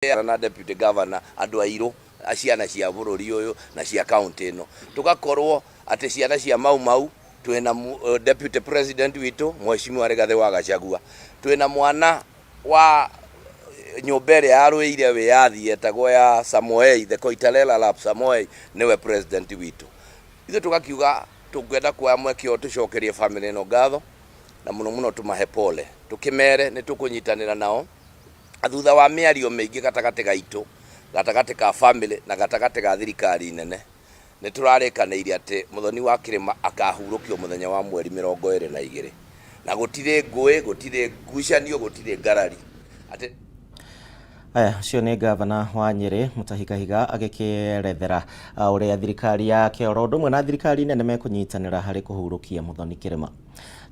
Na deputy governor andũ airũ, ciana cia bũrũri ũyũ na cia kaunti ĩno, tũgakorwo atĩ ciana cia Mau Mau twĩna deputy president witũ, Mheshimiwa Rigathĩ wa Gachagua, twĩna mwana wa nyũmba ĩrĩa yarũĩire wĩyathi yetagwo ya Samoei, the Koitalel Arap Samoei, nĩwe president witũ. Ithuĩ tũgakiuga tũngĩenda kuoya mweke ũyũ tũcokerie family ĩno ngatho na mũno mũno tũmahe pole, tũkĩmere nĩ tũkũnyitanĩra nao. Thutha wa mĩario mĩingĩ gatagatĩ gaitũ, gatagatĩ ka family na gatagatĩ ga thirikari nene, nĩ tũrarĩkanĩire atĩ Mũthoni wa Kĩrĩma akahurũkio mũthenya wa mweri 22, na gũtirĩ ngũĩ, gũtirĩ ngucanio, gũtirĩ ngarari atĩ Aya, ũcio nĩ ngavana wa Nyĩrĩ Mutahi Kahiga agĩkĩerethera ũrĩa thirikari yake oro ũndũ ũmwe na thirikari nene mekũnyitanĩra harĩ kũhurũkia Mũthoni Kĩrĩma.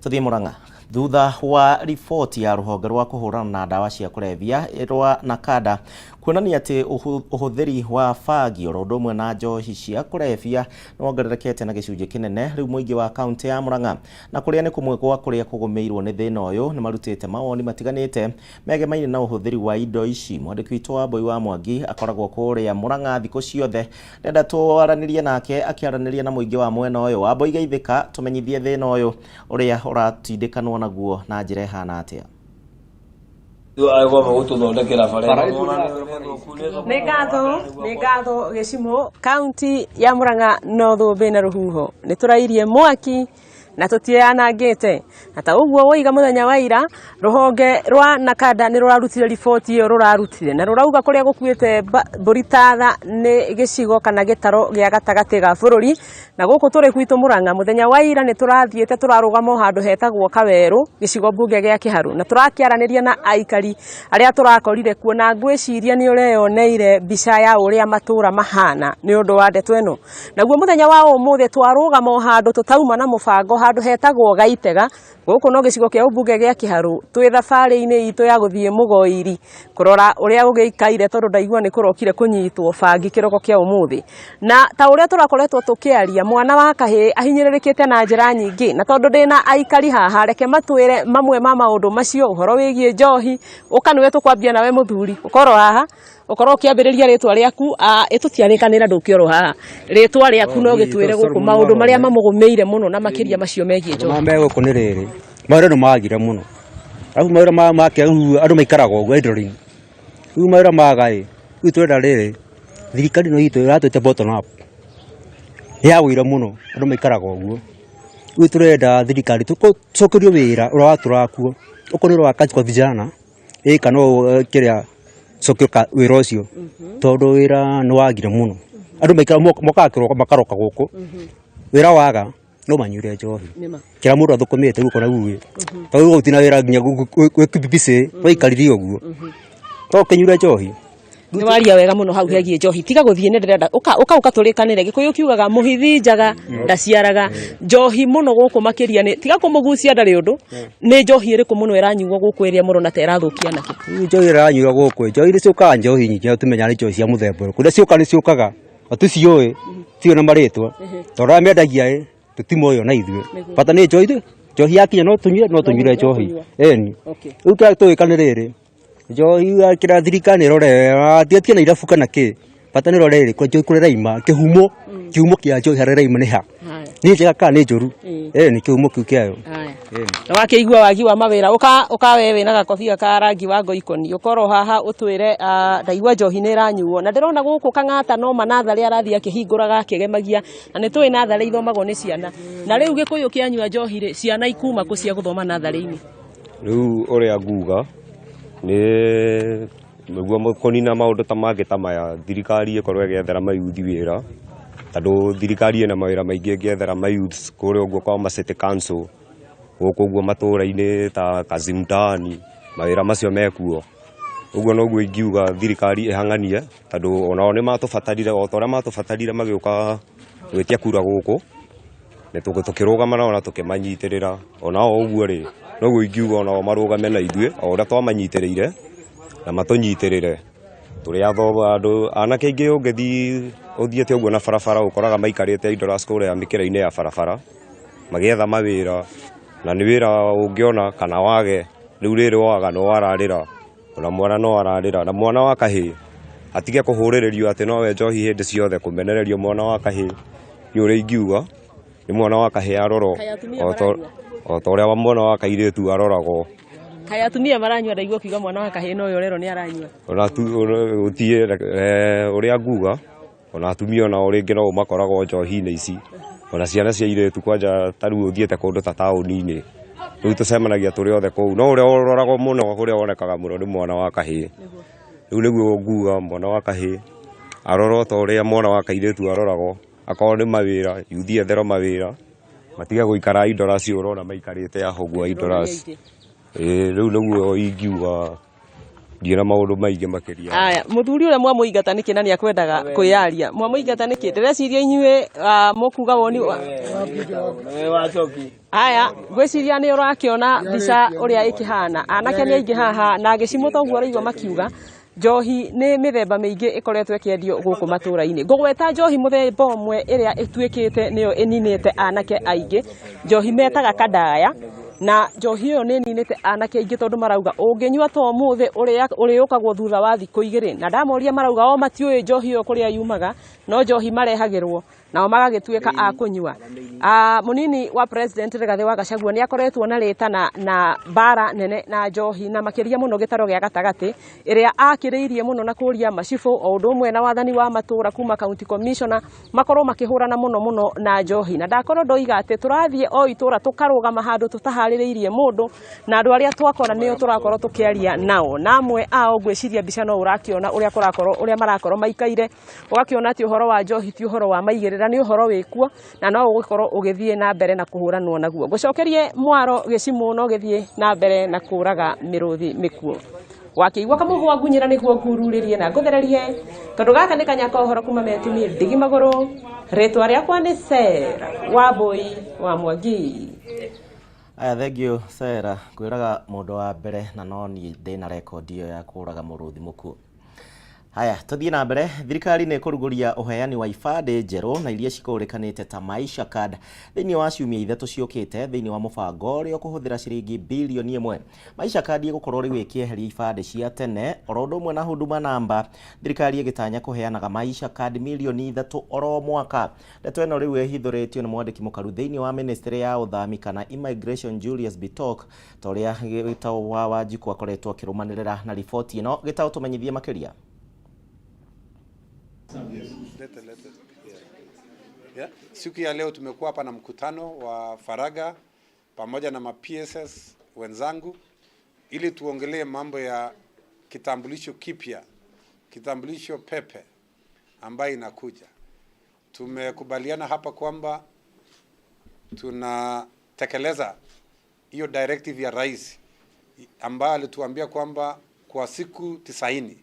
Tũthiĩ Murang'a. Thutha wa riboti ya rũhonge rwa kũhũrana na ndawa cia kũrebia rwa NACADA kuonania atĩ ũhũthĩri wa bangi oro ũndũ ũmwe na njohi cia kũrebia nĩ wongererekete na gĩcunjĩ kĩnene, rĩu mũingĩ wa kaunti ya Murang'a na kũrĩa nĩ kũmwe gwa kũrĩa kũgũmĩirwo nĩ thĩna ũyũ nĩ marutĩte mawoni matiganĩte megemaine na ũhũthĩri wa indo ici. Mwandĩki witũ wa Mbui wa Mwangi akoragwo kũrĩa Murang'a thikũ ciothe, ndenda twaranĩrie nake akĩaranĩria na mũingĩ wa mwena ũyũ. Wambui, geithĩka, tũmenyithie thĩna ũyũ ũrĩa ũratindĩkanwo naguo na njĩra ĩhana atĩa. Nĩ ngatho, nĩ ngatho gĩcimo. Kaunti ya Murang'a no thũmbĩ na rũhuho, nĩ tũrairie mwaki na tũtianangĩte, na ta ũguo woiga, mũthenya wa ira rũhonge rwa NACADA nĩ rũrarutire riboti ĩyo rũrarutire na rũrauga kũrĩa gũkuĩte mbũri tatha nĩ gĩcigo kana gĩtaro gĩa gatagatĩ ga bũrũri. Na gũkũ tũrĩ gwitũ Murang'a, mũthenya wa ira nĩ tũrathiĩte tũrarũgama o handũ hetagwo Kawerũ, gĩcigo mbunge gĩa Kĩharũ, na tũrakĩaranĩria na aikari arĩa tũrakorire kuo, na ngwĩciria nĩ ũreyoneire mbica ya ũrĩa matũra mahana nĩ ũndũ wa ndeto ĩno. Naguo mũthenya wa ũmũthĩ twarũgama o handũ tũtauma na mũbango, handũ hetagwo Gaitega, gũkũ no gĩcigo kĩa ũmbunge gĩa Kĩharũ, twĩ thabarĩ-inĩ itũ ya gũthiĩ Mũgoiri kũrora ũrĩa gũgĩikaire, tondũ ndaigua nĩ kũrokire kũnyitwo bangi kĩroko kĩa ũmũthĩ. Na ta ũrĩa tũrakoretwo tũkĩaria, mwana wa kahĩĩ ahinyĩrĩrĩkĩte na njĩra nyingĩ, na tondũ ndĩna aikari haha, reke matwĩre mamwe ma maũndũ macio, ũhoro wĩgiĩ njohi. Ũka, nĩwe tũkwambia nawe, mũthuri, ũkorwo haha, ũkorwo ũkĩambĩrĩria rĩtwa rĩaku, ĩtũtiarĩkanĩra ndũkĩorwo haha, rĩtwa rĩaku, no gĩtwĩre gũkũ maũndũ marĩa mamũgũmĩire mũno na makĩria macio megiĩ njohi. Me gũkũ nĩ rĩrĩ, mawĩra nĩ magire mũno, arabu mawĩra make rĩu andũ maikaraga ũguo idling. Rĩu mawĩra maga ĩ, rĩu tũrenda rĩrĩ, thirikari ĩno itũ ĩratwĩte bottom up, nĩ yagũire mũno, andũ maikaraga ũguo. Rĩu tũrenda thirikari tũcokerio wĩra ũrĩa watũraga kuo, okorwo nĩ ũrĩa wa kazi kwa vijana ĩ, kana kĩrĩa cokio wĩra ũcio, tondũ wĩra nĩ wagire mũno. Andũ maikara mokaga kĩroko makaroka gũkũ, wĩra waga no manyuire njohi. Kĩra mũndũ athũkũmĩte rĩu ũkona rĩu ĩ, tondũ rĩu gũtirĩ na wĩra, nginya gwĩ waikarire ũguo to ũkĩnyure njohi. Nĩ waria wega mũno hau hegiĩ njohi. Tiga gũthiĩ, nĩ ndĩrenda ũka ũka ũka tũrĩkanĩre. Gĩkũyũ kiugaga mũhithi njaga ndaciaraga. Njohi mũno gũkũ makĩria, nĩ tiga kũmũgucia, ndarĩ ũndũ. Nĩ njohi ĩrĩkũ mũno ĩranyuo gũkũ ĩrĩa mũrona ta ĩrathũkia anake? Rĩu njohi ĩrĩa ĩranyuo gũkũ, njohi nĩ ciũkaga, njohi nyingĩ tũmenya nĩ njohi cia mũthemba ũrĩkũ. Iria ciũkaga nĩ ciũkaga na tũciũĩ, tiũĩ na marĩtwa, tondũ arĩa mendagia ĩ tũtimoĩ ona ithuĩ. Bata nĩ njohi, njohi yakinya no tũnyue, no tũnyuire njohi ĩni. Rĩu kĩrĩa tũgwĩka nĩ rĩrĩ, njohi kĩrĩa thirikari ĩrore, tigatige na irabu kana kĩ, bata nĩ ĩrore rĩrĩ, njohi kũrĩa ĩraima, kĩhumo, kĩhumo kĩa njohi harĩa ĩraima nĩ ha, nĩ njega kana nĩ njũru, ĩni kĩhumo kĩu kĩayo. Na wakĩigua wagi wa mawĩra, ũka ũka we wĩna gakobia ka rangi wa ngoikoni, ũkorwo haha ũtwĩre. Ndaigua njohi nĩ ĩranyuo na ndĩrona gũkũ Kang'ata no manatharĩ arathiĩ akĩhingũraga akĩgemagia, na nĩ tũĩ natharĩ ithomagwo nĩ ciana, na rĩu Gĩkũyũ kĩanyua njohi rĩ, ciana ikuma kũ cia gũthoma natharĩ-inĩ? Rĩu ũrĩa nguga nĩ nĩguo kũnina maũndũ ta mangĩ ta maya, thirikari ĩkorwo ĩgĩethera mayuthi wĩra, tondũ thirikari ĩna mawĩra maingĩ ĩngĩethera mayouths kũrĩa ũguo kwa ma city council, gũkũ ũguo matũra-inĩ ta Kazi Mtaani, mawĩra macio mekuo. Ũguo noguo ingiuga thirikari ĩhang'anie, tondũ onao nĩ matũbatarire o ta ũrĩa matũbatarire magĩũka gwĩtia kura gũkũ, nĩ tũkĩrũgama nao na tũkĩmanyitĩrĩra. Onao ũguo rĩ, noguo ingiuga onao marũgame na ithuĩ o ũrĩa twamanyitĩrĩire na matũnyitĩrĩre. Tũrĩ andũ anake aingĩ, ũngĩthiĩ ũthiĩte ũguo na barabara, ũkoraga maikarĩte idlers kũrĩa mĩkĩra-inĩ ya barabara magĩetha mawĩra, na nĩ wĩra ũngĩona kana wage. Rĩu rĩrĩ waga nĩ wararĩra. Ona mwana no ararĩra, na mwana wa kahĩĩ atige kũhũrĩrĩrio atĩ nowe njohi hĩndĩ ciothe, kũmenererio mwana wa kahĩĩ. Niĩ ũrĩa ingiuga nĩ mwana wa kahĩĩ arorwo Kaĩ atumia o ta maranyua? o ta ũrĩa mwana wa kairĩtu aroragwo. Kaĩ atumia maranyua? Ndaigua ũkiuga mwana wa kahĩĩ nowe ũrerwo nĩ aranyua. Ona gũtiĩ ũrĩa nguga, ona atumia onao rĩngĩ no makoragwo njohi-inĩ ici, ona ciana cia airĩtu kwanja. Ta rĩu ũthiĩte kũndũ ta taũni-inĩ, rĩu tũcemanagia tũrĩ othe kũu, no ũrĩa ũroragwo mũno, ũrĩa wonekaga mũno nĩ mwana wa kahĩĩ. Rĩu nĩguo nguga mwana wa kahĩĩ arorwo ta ũrĩa mwana wa kairĩtu aroragwo. Akorwo nĩ mawĩra, yuthi etherwo mawĩra, matige gũikara indoraci ũrona maikarĩte aho ũguo indoraci. Ĩĩ, rĩu nĩguo ingiuga, ndirĩ na maũndũ maingĩ makĩria. Aya, mũthuri ũrĩa mwamũingata nĩkĩ na nĩ akwendaga kwĩyaria? Mwamũingata nĩkĩ? Ndĩreciria inyuĩ mũkuga woni aya. Ngwĩciria nĩ ũrakĩona mbica ũrĩa ĩkĩhana. Anake nĩ aingĩ haha na gĩcimũ toguo ũraigua makiuga njohi nĩ mĩthemba mĩingĩ ĩkoretwo ĩkĩendio gũkũ matũra-inĩ. Ngũgweta njohi mũthemba ũmwe ĩrĩa ĩtuĩkĩte nĩyo ĩninĩte anake aingĩ, njohi metaga kandaya. Na njohi ĩyo nĩ ĩninĩte anake aingĩ tondũ marauga ũngĩnyua ta ũmũthĩ, ũrĩa ũrĩũkagwo thutha wa thikũ 2. Na ndamoria marauga o matiũĩ njohi ĩyo kũrĩa yumaga, no njohi marehagĩrwo nao magagĩtuĩka a kũnyua. Mũnini wa president Rigathĩ wa Gachagua nĩ akoretwo na rĩtana na mbara nene na njohi, na makĩria mũno gĩtaro gĩa gatagatĩ ĩrĩa akĩrĩirie mũno na kũria macibũ o ũndũ ũmwe na wathani wa matũra kuma county commissioner makorwo makĩhũrana mũno mũno na njohi. Na ndakorwo ndoiga atĩ tũrathiĩ o itũra tũkarũgama handũ tũtaharĩrĩirie mũndũ, na andũ arĩa twakora nĩo tũrakorwo tũkĩaria nao, na amwe ao ngwĩciria mbica no ũrakĩona ũrĩa kũrakorwo, ũrĩa marakorwo maikaire, ũgakĩona atĩ ũhoro wa njohi ti ũhoro wa maigĩrĩra, nĩ ũhoro wĩkuo na no ũgũkorwo ũgĩthiĩ na mbere na kũhũranwo naguo. Ngũcokerie mwaro gĩcimũ no gĩthiĩ na mbere na kũraga mĩrũthi mĩkuo wakĩigua kamũhwa ngunyĩra nĩguo ngururĩrie na ngũthererie, tondũ gaka nĩ kanya ka ũhoro kuma metumi ndigi magũrũ. Rĩtwa rĩakwa nĩ Sera Wambui wa Mwangi. Aya, thank you Sera. Ngwĩraga mũndũ wa mbere na no niĩ ndĩna rekondi ĩyo ya kũraga mũrũthi mũkuũ. Haya, tũthiĩ na mbere. Thirikari nĩ ĩkũrugũria ũheani wa ibandĩ njerũ na iria cikũrĩkanĩte ta Maisha Card thĩinĩ wa ciumia 3 ciũkĩte, thĩinĩ wa mũbango ũrĩa ũkũhũthĩra ciringi bilioni 1. Maisha Card ĩgũkorwo rĩu ĩkĩeheria ibandĩ cia tene oro ũndũ ũmwe na Huduma Namba, thirikari ĩgĩtanya kũheanaga Maisha Card milioni 3 oro mwaka. Ndeto ĩno rĩu ĩhithũrĩtio nĩ mwandĩki mũkaru thĩinĩ wa ministry ya ũthami kana immigration, Julius Bitok, ta ũrĩa Gĩtaũ wa Wanjikũ akoretwo akĩrũmanĩrĩra na riboti ĩno. Gĩtaũ, tũmenyithie makĩria. Lete, lete. Yeah. Yeah. Siku ya leo tumekuwa hapa na mkutano wa faraga pamoja na ma PSS wenzangu ili tuongelee mambo ya kitambulisho kipya, kitambulisho pepe ambayo inakuja. Tumekubaliana hapa kwamba tunatekeleza hiyo directive ya rais ambayo alituambia kwamba kwa siku 90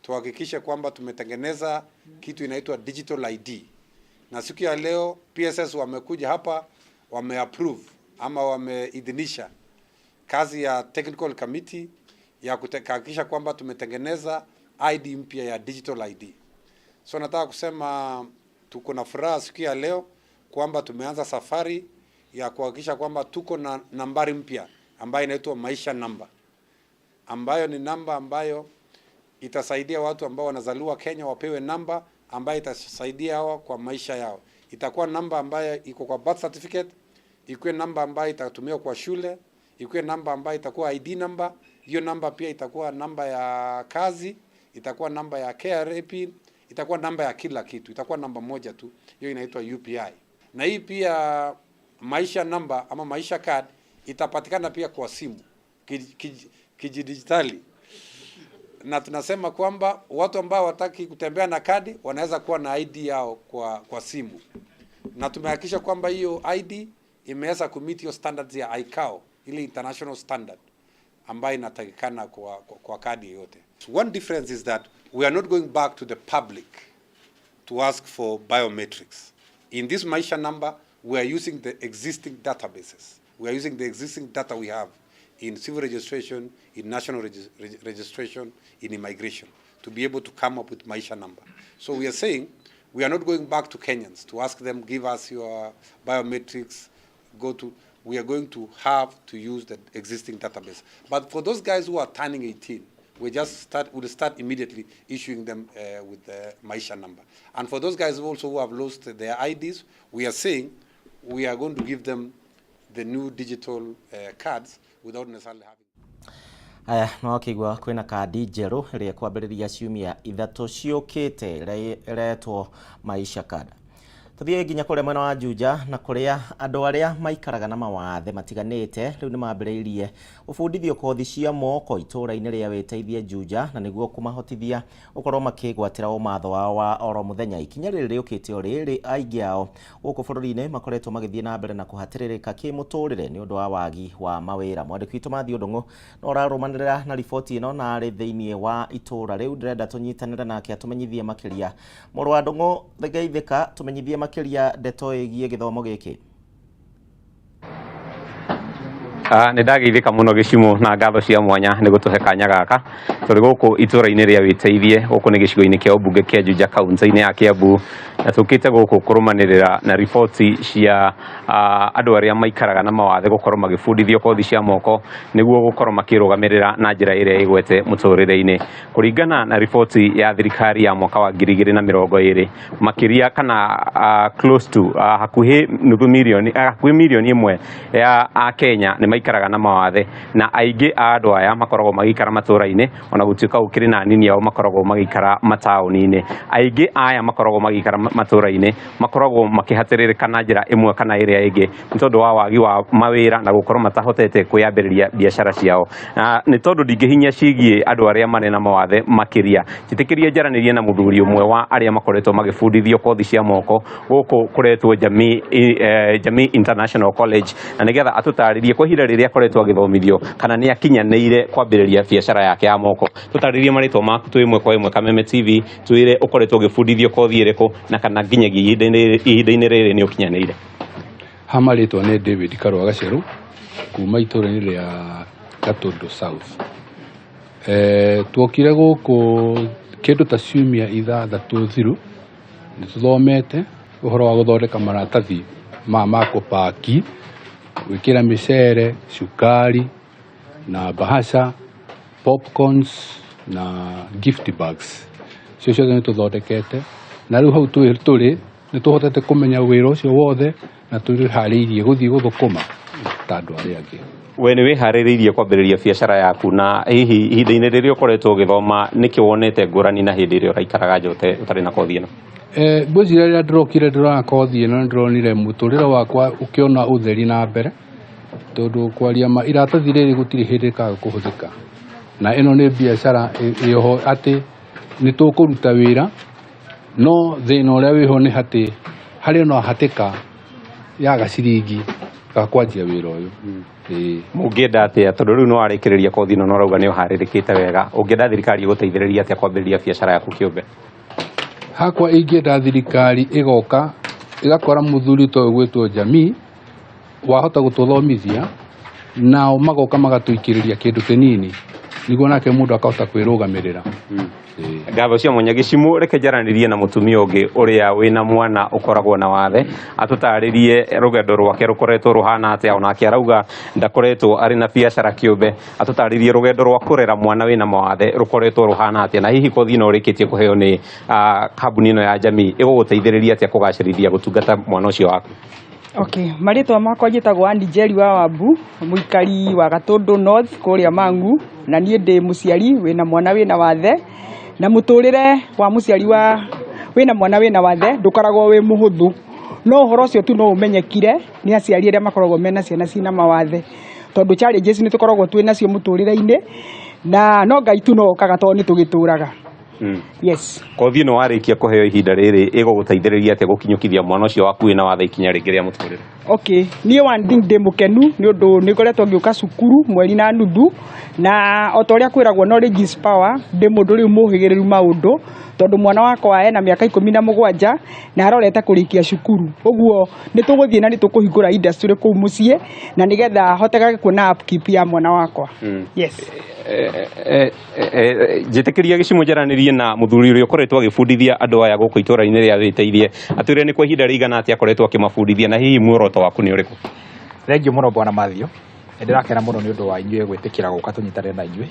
tuhakikishe kwamba tumetengeneza kitu inaitwa digital ID. Na siku ya leo PSS wamekuja hapa, wameapprove ama wameidhinisha kazi ya technical committee ya kuhakikisha kwamba tumetengeneza ID mpya ya digital ID. So nataka kusema tuko na furaha siku ya leo kwamba tumeanza safari ya kuhakikisha kwamba tuko na nambari mpya ambayo inaitwa Maisha Namba, ambayo ni namba ambayo itasaidia watu ambao wanazaliwa Kenya wapewe namba ambayo itasaidia hawa kwa maisha yao. Itakuwa namba ambayo iko kwa birth certificate, ikuwe namba ambayo itatumiwa kwa shule, ikuwe namba ambayo itakuwa ID number. Hiyo namba pia itakuwa namba ya kazi, itakuwa namba ya KRA PIN, itakuwa namba ya kila kitu, itakuwa namba moja tu, hiyo inaitwa UPI. Na hii pia Maisha Namba ama Maisha Card itapatikana pia kwa simu kijidijitali, na tunasema kwamba watu ambao wataki kutembea na kadi wanaweza kuwa na ID yao kwa simu, na tumehakikisha kwamba hiyo ID imeweza kumeet hiyo standards ya ICAO, ile international standard ambayo inatakikana kwa kadi yote. One difference is that we are not going back to the public to ask for biometrics. In this Maisha Number, we are using the existing databases. We are using the existing data we have in civil registration, in national registration, in immigration, to be able to come up with Maisha Number. So we are saying we are not going back to Kenyans to ask them, "Give us your biometrics," go to, we are going to have to use the existing database. But for those guys who are turning 18, We just start, we'll start immediately issuing them with the Maisha number. And for those guys also who have lost their IDs, we are saying we are going to give them the new digital cards without necessarily having. Aya no akĩigua kwĩna kandi njerũ ĩrĩa ĩkwambĩrĩria ciumia 3 ciũkĩte ĩrĩa ĩretwo Maisha Card. Tuthiĩ nginya kũrĩa mwena wa Juja na kũrĩa andũ arĩa maikaraga na mawathe matiganĩte rĩu nĩ mambĩrĩirie gũbundithio kothi cia moko itũũra-inĩ rĩa Wĩteithie Juja, na nĩguo kũmahotithia gũkorwo makĩgwatĩra ũmatho wao wa oro mũthenya. Ikinya rĩrĩ rĩũkĩte o rĩrĩ aingĩ ao gũkũ bũrũri-inĩ makoretwo magĩthiĩ na mbere na kũhatĩrĩrĩka kĩmũtũrĩre nĩ ũndũ wa wagi wa mawĩra. Mwandĩki witũ Matthew Ndung'u no ararũmanĩrĩra na riboti ĩno na arĩ thĩinĩ wa itũũra rĩu. Ndĩrenda tũnyitanĩre nake atũmenyithie makĩria. Mũrũ wa Ndung'u, geithĩka, tũmenyithie makĩria ndeto ĩgiĩ gĩthomo gĩkĩ. Nĩ ndageithĩka mũno Gĩcumo na ngatho cia mwanya nĩ gũtũhe kanya gaka. Tũrĩ gũkũ itũũra-inĩ rĩa Wĩteithie, gũkũ nĩ gĩcigo-inĩ kĩa ũmbunge kĩa Juja kaunti-inĩ ya Kiambu, na tũkĩte gũkũ kũrũmanĩrĩra na riboti cia andũ arĩa maikaraga na mawathe gũkorwo magĩbundithio kothi cia moko nĩguo gũkorwo makĩrũgamĩrĩra na njĩra ĩrĩa ĩgwete mũtũrĩre-inĩ. Kũringana na riboti ya thirikari ya mwaka wa 2020, makĩria kana close to hakuhĩ nuthu mirioni, hakuhĩ mirioni 1 ya Akenya nĩ maikaraga na mawathe, na aingĩ a andũ aya makoragwo magĩikara matũũra-inĩ, ona gũtuĩka gũkĩrĩ na anini ao makoragwo magĩikara mataũni-inĩ. Aingĩ aya makoragwo magĩikara matũũra-inĩ makoragwo makĩhatĩrĩrĩka na njĩra ĩmwe kana ĩrĩa ĩngĩ nĩ tondũ wa wagi wa mawĩra na gũkorwo matahotete kwĩyambĩrĩria biacara ciao. Nĩ tondũ ndingĩhinyia ciĩgiĩ andũ arĩa marĩ na mawathe makĩria, njĩtĩkĩrie njaranĩrie na mũthuri ũmwe wa arĩa makoretwo magĩbundithio kothi cia moko gũkũ kũretwo Jamii International College, na nĩgetha atũtarĩrie kwa ihinda rĩrĩa akoretwo agĩthomithio kana nĩ akinyanĩire kwambĩrĩria biacara yake ya moko. Tũtarĩrie marĩtwa maku twĩ ĩmwe kwa ĩmwe Kameme TV, twĩre ũkoretwo ũgĩbundithio kothi ĩrĩkũ na kana nginyagia ihinda-inĩ rĩrĩ nĩ ũkinyanĩire. Ha marĩtwa nĩ David Karũa Gacerũ kuma itũũra-inĩ rĩa Gatũndũ South. Tuokire gũkũ kĩndũ ta ciumia 6 thiru, nĩ tũthomete ũhoro wa gũthondeka maratathi ma kũpaki, gwĩkĩra mĩcere, cukari na bahasha, popcorns na gift bags. Icio ciothe nĩ tũthondekete, na rĩu hau tũrĩ nĩ tũhotete kũmenya wĩra ũcio wothe na twĩharĩirie gũthiĩ gũthũkũma ta andũ arĩa angĩ. We nĩ wĩharĩrĩirie kwambĩrĩria biacara yaku, na hihi ihinda-inĩ rĩrĩa ũkoretwo ũgĩthoma nĩkĩ wonete ngũrani na hĩndĩ ĩrĩa ũraikaraga nja ũtarĩ na kothi ĩno? Ngwĩciria rĩrĩa ndĩrokire ndĩrona kothi ĩno nĩ ndĩronire mũtũrĩre wakwa ũkĩona ũtheri na mbere, tondũ kwaria ma iratathi rĩrĩ gũtirĩ hĩndĩ rĩkaga kũhũthĩka, na ĩno nĩ biacara ĩho atĩ nĩ tũkũruta wĩra, no thĩna ũrĩa wĩho nĩ atĩ harĩ ona hatĩka ya gaciringi ga kwanjia wĩra ũyũ. Mũngĩenda atĩa, tondũ rĩu nĩ warĩkĩrĩria kothi ĩno na ũrauga nĩ ũharĩrĩkĩte wega, ũngĩenda thirikari ĩgũteithĩrĩrie atĩa kwambĩrĩria biacara yaku kĩũmbe? Hakwa ingĩenda thirikari ĩgoka ĩgakora mũthuri ta ũyũ gwĩtwo Jamii wahota gũtũthomithia, nao magoka magatũikĩrĩria kĩndũ kĩnini nĩguo nake mũndũ akahota kwĩrũgamĩrĩra. Ngatho cia mwanya Gĩcimũ. Reke njaranĩrie na mũtumia ũngĩ ũrĩa wĩna mwana ũkoragwo na wathe atũtarĩrie rũgendo rwake rũkoretwo rũhana atĩa, onake arauga ndakoretwo arĩ na biacara kĩũmbe, atũtarĩrie rũgendo rwa kũrera mwana wĩna mawathe rũkoretwo rũhana atĩa, na hihi kothi ĩno ũrĩkĩtie kũheo nĩ kambuni ĩno ya Jamii ĩgũgũteithĩrĩria atĩa kũgacĩrithia gũtungata mwana ũcio waku? Okay, marĩtwa makwa njĩtagwo Andy Njeri wa Wambu, mũikari wa Gatũndũ North kũrĩa Mang'u, na niĩ ndĩ mũciari wĩna mwana wĩna wathe, na mũtũrĩre wa mũciari wa wĩna mwana wĩna wathe ndũkoragwo wĩ mũhũthũ, no ũhoro ũcio tu no ũmenyekire nĩ aciari arĩa makoragwo mena ciana cina mawathe, tondũ challenges nĩ tũkoragwo twĩ nacio mũtũrĩre-inĩ, na no Ngai tu no okaga tondũ nĩ tũgĩtũraga. Yes. Kothi ĩno warĩkia kũheo ihinda rĩrĩ ĩgũgũteithĩrĩria atĩa gũkinyũkithia mwana ũcio waku wĩna wathe ikinya rĩngĩ rĩa mũtũrĩre? Okay, niĩ one thing ndĩ mũkenu nĩ ũndũ nĩ ngoretwo ngĩũka cukuru mweri na nuthu, na o ta ũrĩa kwĩragwo knowledge is power, ndĩ mũndũ rĩu mũhĩgĩrĩru maũndũ, tondũ mwana wakwa ena mĩaka 17 na arorete kũrĩkia cukuru, ũguo nĩ tũgũthiĩ na nĩ tũkũhingũra industry kũu mũciĩ, na nĩgetha hotage kuona upkeep ya mwana wakwa. Yes. Njĩtĩkĩria Gĩcimũ njaranĩrie na mũthuri ũrĩa ũkoretwo agĩbundithia andũ aya gũkũ itũũra-inĩ rĩa Wĩteithie, atwĩre nĩ kwa ihinda rĩigana atĩa akoretwo akĩmabundithia na hihi muoroto waku nĩ ũrĩkũ? Thengiũ mũno Bwana Mathew. Nĩ ndĩrakena mũno nĩ ũndũ wa inyuĩ gwĩtĩkĩra gũka tũnyitanĩre na inyuĩ.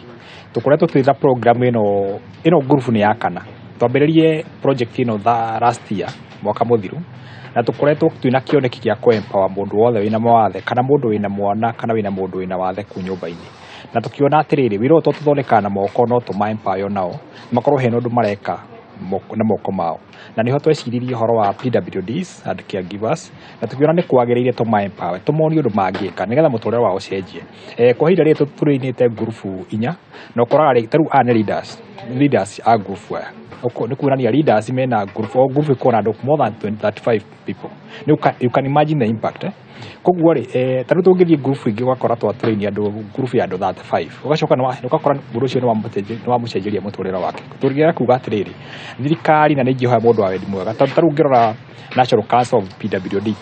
Tũkoretwo twĩ na program ĩno, ĩno ngurubu nĩ ya kana. Twambĩrĩrie project ĩno last year, mwaka mũthiru, na tũkoretwo twĩna kĩoneki gĩa kũ empower mũndũ wothe wĩna mawathe, kana mũndũ wĩna mwana, kana wĩna mũndũ wĩna wathe kũu nyũmba-inĩ. Na tũkĩona atĩrĩrĩ, wĩra ũyũ to tũthondekaga na moko no tũma empower nao, makorwo hena ũndũ mareka na moko mao. Na nĩho tweciririe ũhoro wa PWDs and caregivers, na tũkĩona nĩ kwagĩrĩire tũma empower, tũmonie ũndũ mangĩka nĩgetha mũtũrĩre wao ũcenjie. Kwa ihinda rĩrĩ tũrĩinĩte ngurubu inya, na ũkoraga ta rĩu aya nĩ leaders, leaders a ngurubu aya. Nĩ kuonania leaders mena ngurubu, o ngurubu ĩkoragwo na andũ more than 20, 35 people. You can imagine the impact, eh? Koguo rĩ, ta rĩu tũngĩthiĩ ngurubu ingĩ ũgakora twatũrĩinie andũ ngurubu ya andũ 35, ũgacoka ũgakora mũndũ ũcio nĩ wamũcenjeria mũtũrĩre wake. Tũngĩaga kuga atĩrĩrĩ, thirikari na nĩ ingĩhoya mũndũ wa wendi mwega, tondũ ta rĩu ũngĩrora National Council of PWD,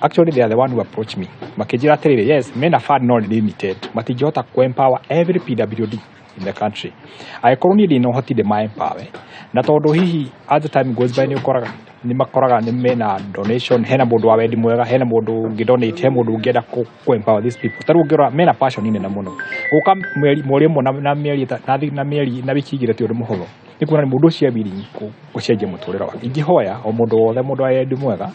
actually they are the one who approach me, makĩnjĩra atĩrĩrĩ, yes, mena fund no nĩ limited, matingĩhota kũ empower every PWD in the country. Angĩkorwo niĩ ndĩna ũhoti ndĩma empower, na tondũ hihi as the time goes by nĩ ũkoraga nĩ makoraga nĩ mena donation, hena mũndũ wa wendi mwega, hena mũndũ ũngĩ donate, he mũndũ ũngĩenda kũ empower these people. Ta rĩu ũngĩrora mena passion nene mũno, gũka mweri mweri ũmwe na mĩeri na mĩeri na wiki igĩrĩ ti ũndũ mũhũthũ. Nĩ kuona mũndũ ũcio e willing gũcenjia mũtũrĩre wake. Ingĩhoya o mũndũ wothe, mũndũ wa wendi mwega,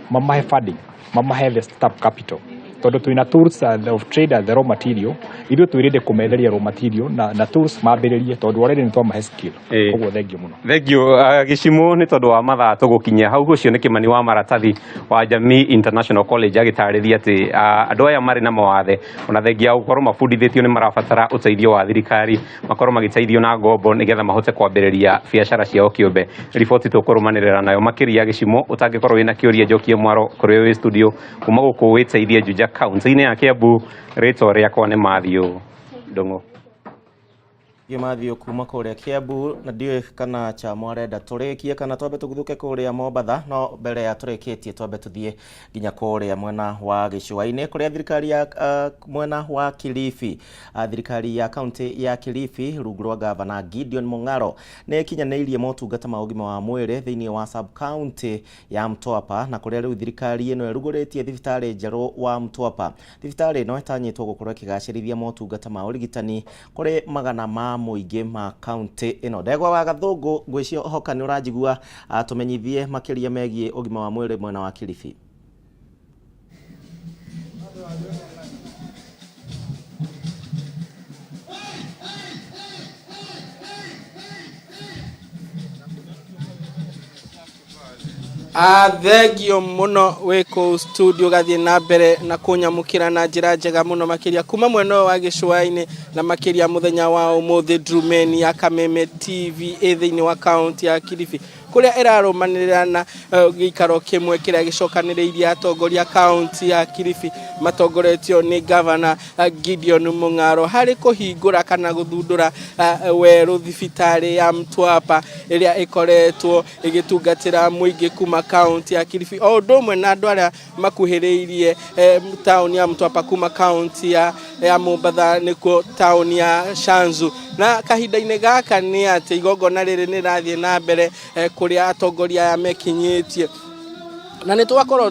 mamahe funding, mamahe the startup capital, tondũ twĩna tools of trade and the raw material, ithuĩ twĩ ready kũmetheria raw material na tools mambĩrĩrie, tondũ already nĩ twamahe skill. Koguo thengiũ mũno. Thengiũ Gĩcimũ nĩ tondũ wa mathaa tũgũkinyia hau. Ũcio nĩ Kĩmani wa Maratathi wa Jamii International College agĩtarĩria atĩ andũ aya marĩ na mawathe ona thengia ya gũkorwo mabundithĩtio nĩ marabatara ũteithio wa thirikari, makorwo magĩteithio na ngombo nĩgetha mahote kwambĩrĩria biacara ciao kĩũmbe. Riboti tũkũrũmanĩrĩra nayo makĩria. Gĩcimũ, ũtangĩkorwo wĩna kĩũria njokie mwaro kũrĩ wĩ studio kuma gũkũ wĩteithie Juja kaunti-inĩ ya Kiambu. Rĩtwa rĩakwa nĩ Mathiũ Ndũng'ũ. Mathiũ kuma kũrĩa Kiambu, na ndiũĩ kana Chamo arenda tũrĩkie kana twambe tũguthũke kũrĩa Mombatha, no mbere ya tũrĩkĩtie twambe tũthiĩ nginya kũrĩa mwena wa gĩcũa-inĩ kũrĩa thirikari ya mwena wa Kilifi, thirikari ya kaunti ya Kilifi rungu rwa gavana Gideon Mung'aro nĩ ĩkinyanĩirie motungata ma ũgima wa mwĩrĩ thĩinĩ wa sub county ya Mtwapa, na kũrĩa rĩu thirikari ĩno ĩrugũrĩtie thibitarĩ njerũ wa Mtwapa. Thibitarĩ ĩno ĩtanyĩtwo gũkorwo ĩkĩgacĩrithia motungata ma ũrigitani kũrĩ magana ma mũingĩ ma kaunti ĩno. Ndegwa wa Gathũngũ, ngwĩciria nĩ ũranjigua, tũmenyithie makĩria megiĩ ũgima wa mwĩrĩ mwena wa Kilifi. Thengio mũno wĩ kũu studio, gathiĩ na mbere na kũnyamũkĩra na njĩra njega mũno makĩria kuma mwena ũyũ wa gĩcũa-inĩ, na makĩria mũthenya wa ũmũthĩ Ndrumeni ya Kameme TV ĩ thĩinĩ wa kaunti ya Kilifi kũrĩa ĩrarũmanĩrĩra na gĩikaro kĩmwe kĩrĩa gĩcokanĩrĩirie atongoria kaunti ya Kilifi matongoretio nĩ gavana Gideon Mung'aro harĩ kũhingũra kana gũthundũra werũ thibitarĩ ya Mtwapa ĩrĩa ĩkoretwo ĩgĩtungatĩra mũingĩ kuma kaunti ya Kilifi o ũndũ ũmwe na andũ arĩa makuhĩrĩirie taũni ya Mtwapa kuma kaunti ya Mombatha, nĩkuo taũni ya Shanzu. Na kahinda-inĩ gaka nĩ atĩ igongona rĩrĩ nĩ rĩrathiĩ na mbere kũrĩa atongoria aya mekinyĩtie, na nĩ twakorwo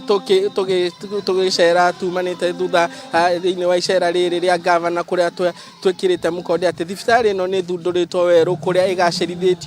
tũgĩcera tumanĩte thutha thĩinĩ wa icera rĩrĩ rĩa gavana kũrĩa twĩkĩrĩte mũkonde atĩ thibitarĩ ĩno nĩ ĩthundũrĩtwo werũ kũrĩa ĩgacĩrithĩtio.